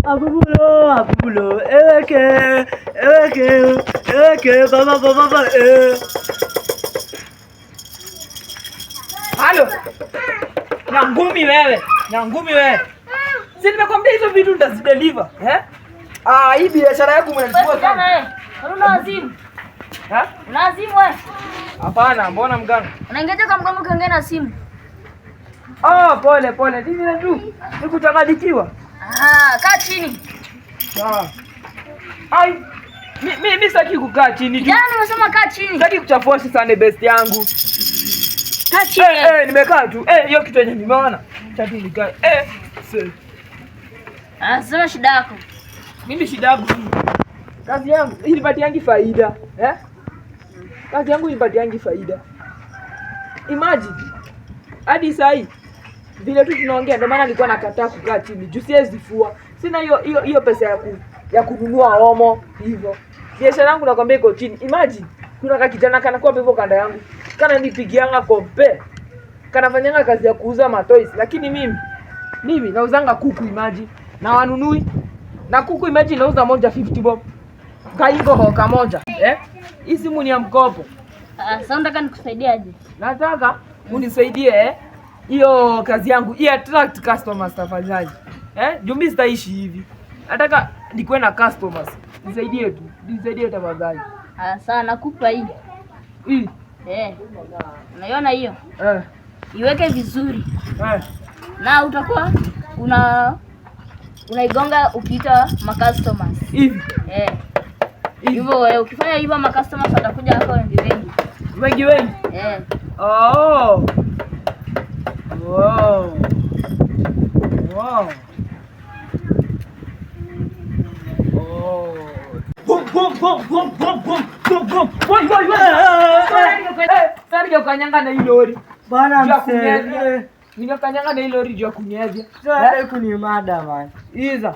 Abubulo, abubulo, eweke, eweke, eweke, baba, baba, baba, eh. Halo. Na ngumi wewe, na ngumi wewe. Si nimekwambia hizo vitu nitazideliver, eh? Ah, hii biashara yako mnachukua sana. Una wazimu. Ha? Una wazimu wewe. Hapana, mbona mganga? Unaingiaje kwa mganga ukiongea na simu? Ah, pole pole. Mimi na tu nikuchanganyikiwa. Ah, kaa chini. Sawa. Ai, mi sitaki kukaa chini. Kijana nimesema kaa chini. Sitaki kuchafua sana best yangu. Kaa chini. Nimekaa tu. Hiyo kitu yenye nimeona. Chati nikae. Ah, sema shida yako. Mimi shida yangu. Kazi yangu inipatiangi faida, eh? Kazi yangu inipatiangi faida. Imagine hadi saa hii vile tu tunaongea, ndio maana nilikuwa nakataa kukaa chini juu siwezi fua. Sina hiyo pesa ya kununua omo hivyo. Biashara yangu nakwambia iko chini. Imagine kuna ka kijana kanakuwa hivyo kanda yangu, kana nipigianga kompe, kanafanyanga kazi ya kuuza matoys, lakini mimi nauzanga kuku imagine, na wanunui na kuku imagine nauza moja 50 bob kaingo hoka moja, eh? Hii simu ni ya mkopo. Ah, sasa unataka nikusaidie aje? Nataka unisaidie hiyo kazi yangu i attract customers tafadhali. Juu mimi sitaishi hivi. Nataka nikuwe na customers. Nisaidie tu. Nisaidie tafadhali. Ah, sawa nakupa hii. Hii. Unaiona hiyo? Iweke vizuri. Na utakuwa unaigonga ukiita ma customers. Hivi. Hivi. Hivyo wewe ukifanya hivyo ma customers watakuja hapa wengi wengi. Wengi wengi. Oh. Wow. Wow. Oh. Boom, boom, boom, boom, boom, boom, boom, boom. Woi, woi, woi. Sasa ningekanyanga na hii lori. Bana Juu ya msee, kunyezia. eh. Ningekanyanga na hii lori juu ya kunyezia. Sasa kunimada man. Iza.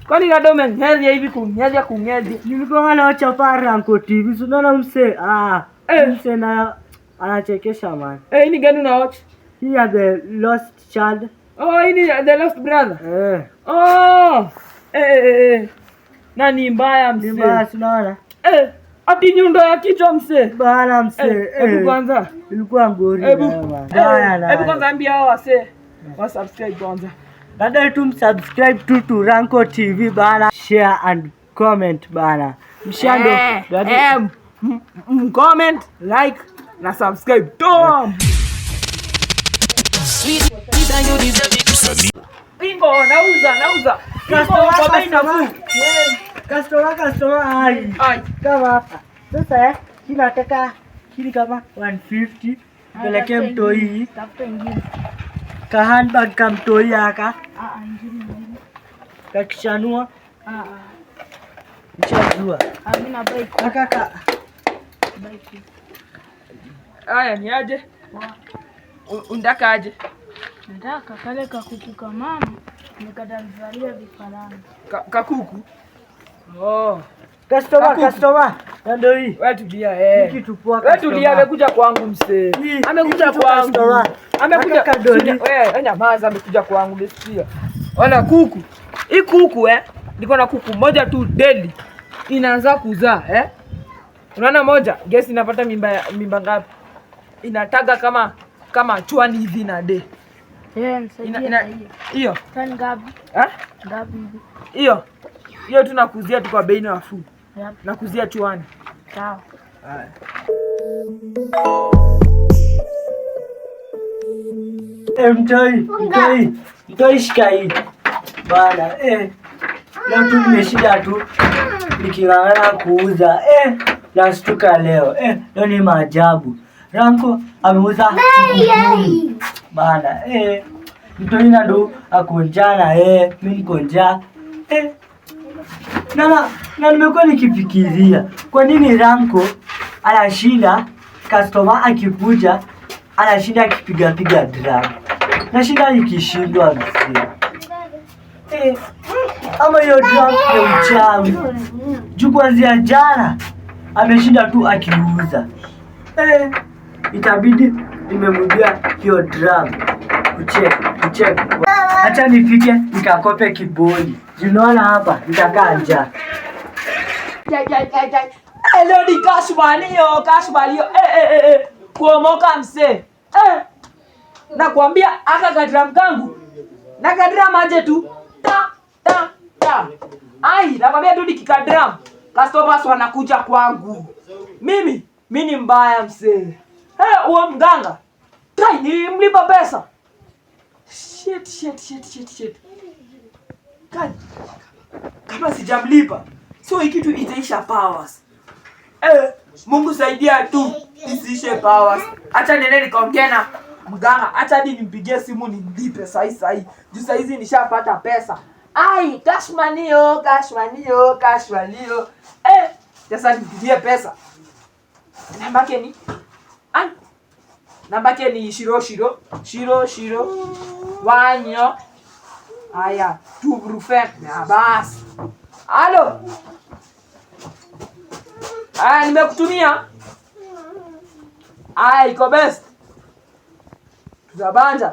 Kwani dada umeng'ezia hivi kung'ezia kung'ezia? Nilikuwa na chapa Ranko TV, si unaona msee? Msee na anachekesha man. Hii ni gani unawatch? Hii ya The Lost Child. Oh, hii ni The Lost Brother. Oh. Nani mbaya msee? Ni mbaya, si unaona? Ati nyundo ya kichwa msee. Bana msee. Hebu kwanza. Ilikuwa ngori Hebu. nayo, man. Bana nayo. Hebu kwanza ambia hao wasee wa subscribe kwanza. Dada tu msubscribe tu to Ranko TV bana. Share and comment bana. Mshando. Dada. Comment, like na subscribe. Tom. Ingo nauza, nauza. Ingo Customer, kwa bei nafuu. Customer, customer, ai. Ai. Kama hapa. Sasa hii nataka hili kama 150. Pelekee mtoi. Tafuta ingine. Ka handbag ka mtoi haka. Ah, ingine, ingine. Kakishanua. Ah, ah. Nishajua. Ah, mimi na bike. Kaka ka. Bike. Haya, ni aje? Unataka aje? Nataka kale kakuku ka mama nikatamvalia vifaranga. Kakuku? Oh. Customer, Kakuku. customer. Na ndio hii. Wewe tulia. Hii kitu poa Wewe tulia, customer. amekuja kwangu msee. Hii, Amekuja hii kitu kwangu. customer. Amekuja. Kaka doli. Wewe nyamaza, amekuja kwangu umesikia. Ona kuku. Hii kuku. Niko na kuku moja tu daily. Inaanza kuzaa. Unaona moja, guess inapata mimba ngapi? Inataga kama chwani hivi na day. Nisaidie na hiyo. Hiyo. Tani ngapi? Eh? Ngapi hivi? Hiyo. Hiyo tunakuzia tu kwa bei nafuu. Yep. Nakuzia chwani. Sawa. Haya. Mtoi, mtoi. Mtoi shika hii. Bana. Leo tu nimeshinda tu niking'ang'ana kuuza. Nastuka leo. Leo ni maajabu. Ranko ameuza kuku. Bana. Mtoi na ndo ako njaa na mimi niko njaa. Na nimekuwa nikifikiria kwa nini Ranko anashinda customer akikuja anashinda akipiga piga drum. Nashinda nikishindwa msee. Ama hiyo drum ya uchawi. Juu kuanzia jana ameshinda tu akiuza. Itabidi Nimemwibia hiyo drum. Kucheck, kucheck. Acha nifike nikakope kiboli. Unaona hapa nitakaa njaa. Eh, leo ni cash money yo, cash money yo. Eh, eh, eh, eh. Kuomoka msee. Eh. Nakwambia aka kadram kangu. Na kadram aje tu. Ta ta ta. Ai, nakwambia tu nikikadram. Customers wanakuja kwangu. Mimi, mimi ni mbaya msee. Eh, huo mganga. Tai nilimlipa pesa. Shit, shit, shit, shit, shit. Kai. Kama sijamlipa, so hii kitu itaisha powers. Eh, Mungu saidia tu isiishe powers. Acha niende nikaongea na mganga, acha hadi nimpigie simu nimlipe sahi sahi. Juu saa hizi nishapata pesa. Ai, cash money yo, cash money yo, cash money yo. Eh, sasa nimpigie pesa. Namba yake ni ai. Namba yake ni shiro shiro shiro shiro wanyo. Aya, tu brufen. Na basi. Halo. Aya, nimekutumia. Aya, iko best. Tutabanja.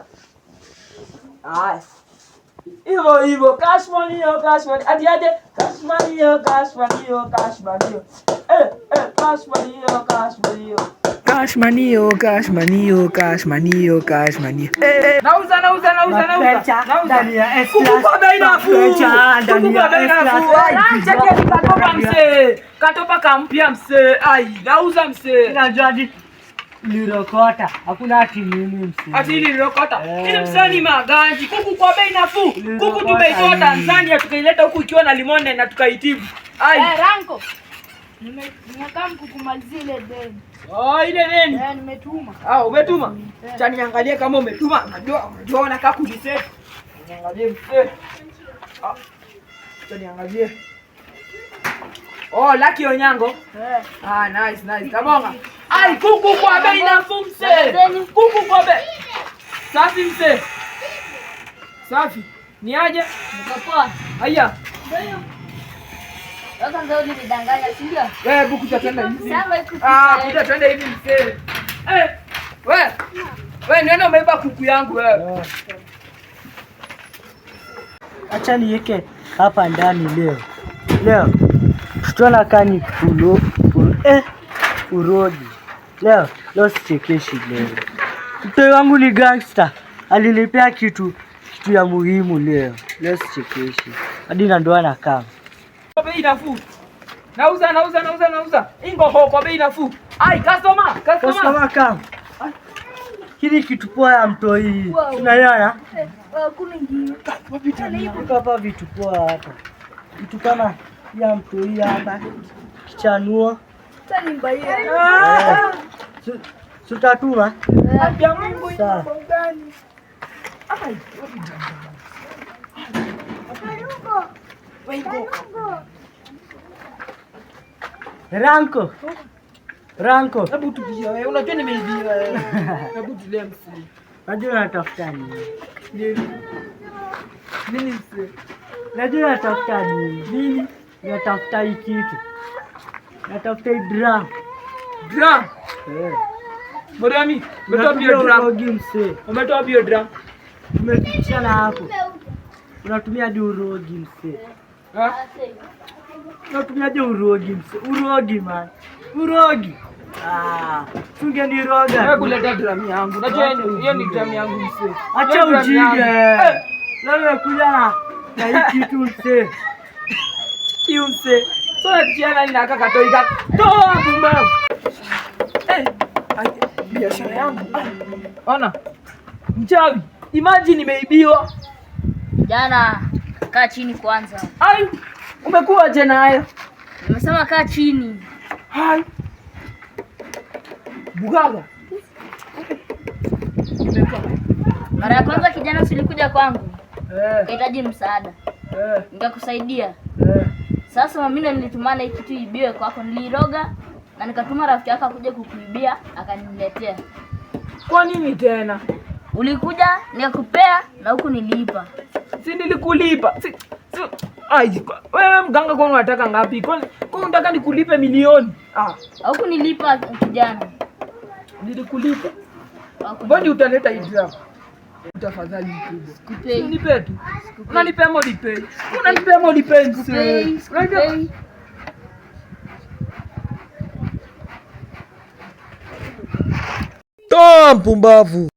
Aya. Hivyo hivyo, cash money yo, cash money. Ati aje, cash money yo, cash money yo, cash money yo. Eh, eh, cash money yo, cash money yo. Cash money yo, cash money yo, cash money yo, cash money. Nauza, nauza, nauza, nauza. Mapecha Nauza. ndani ya S Kuku class. kwa bei nafuu. Mapecha ndani Kuku kwa ya bei S class. nafuu. Ai, cheki hadi katopa msee. Katopa kampya msee. Ai, nauza msee. Unajua hadi nilirokota. Hakuna ati nini msee. Ati ili nilokota. Eh. Ili msee ni maganji. Kuku kwa bei nafuu. Kuku Nilirokota tumeitoa hii. Tanzania tukaileta huku ikiwa na limone na tukaitibu. Ai. Eh, Ranko. Nimekaa kukumalizia ile deni. Oh, ile nini? Eh, nimetuma. Ah, umetuma? Acha niangalie kama umetuma. Unajua unakaa kujiset. Niangalie msee. Ah. Acha niangalie. Oh, Lucky Onyango. Eh. Ah, nice, nice. Tabonga. Ai, kuku kwa bei nafuu msee. Kuku kwa bei. Safi msee. Safi. Ni aje? Niko poa. Haya. Sasa ndio ulinidanganya, si ndio? Wewe buku twende hivi. Sasa ikuku. Ah, kuja twende hivi msee. Eh. Wewe. Wewe niona umeiba kuku yangu wewe. Acha niweke hapa ndani leo. Leo tutaona kani ulo, urogi. Leo leo sichekeshi leo. Mtoto wangu ni gangster. Alinipea kitu ya muhimu leo. Leo sichekeshi. Hadi na ndoa na kama. Kwa bei nafuu. Nauza, nauza, nauza, nauza. Ingoho kwa bei nafuu. Ai, customer, customer. Customer kama. Hili kitu poa ya mtoi. Tunaiona? Kuna ingine. Iko hapa vitu poa hapa. Vitu kama ya mtoi hapa. Kichanuo. Sasa ni mbaya. Eh. Sutatuma. Haki ya Mungu Sawa. iko gani? Ai, wapi jambo? Ranko. Ranko. Hebu tulia wewe, unajua nimeibiwa wewe. Hebu tulia msee. Najua natafuta nini. Nini? Nini msee? Najua natafuta nini. Nini? Natafuta hii kitu. Natafuta hii drum. Drum. Eh. Morami, umetoa Unatumia bio drum. urogi msee. Umetoa bio drum. Tumefikishana hapo. Unatumia hadi urogi msee. Ha? Unatumia hadi urogi msee. Urogi man. Urogi. Ah, sungeniroga. Wewe kuleta drum yangu. Unajua hiyo ni drum yangu msee. Acha Hiyo drum yangu. ujinga. Eh, Leo nimekuja na hii kitu msee. Hiyo msee. So natishiana nini aka katoi ka. Toa pumbavu. Eh, ai, biashara yangu. Ah, ona. Mchawi. Imagine nimeibiwa. Jana kaa chini kwanza. Ai, umekuwa je nayo? Nimesema kaa chini. Hai. Bugaga. Mara ya kwanza kijana, ulikuja kwangu Eh, ukahitaji msaada, eh, nikakusaidia. eh. Sasa mimi nilitumana hii kitu ibiwe kwako, niliroga na nikatuma rafiki yako akuje kukuibia, akaniletea. Kwa nini tena? Ulikuja nikakupea na huku niliipa. Si nilikulipa. Si, ai, wewe mganga kwani unataka ngapi? Kwani unataka nikulipe milioni? Ah, Huku nilipa kijana. nilikulipa. Wako Mbona utaleta hii drama? Tafadhali mkubwa. Sikupei. Nipe tu. Unanipea ama unipei? Unanipea ama unipei msee? Sikupei, Unanipea sikupei. Toa mpumbavu.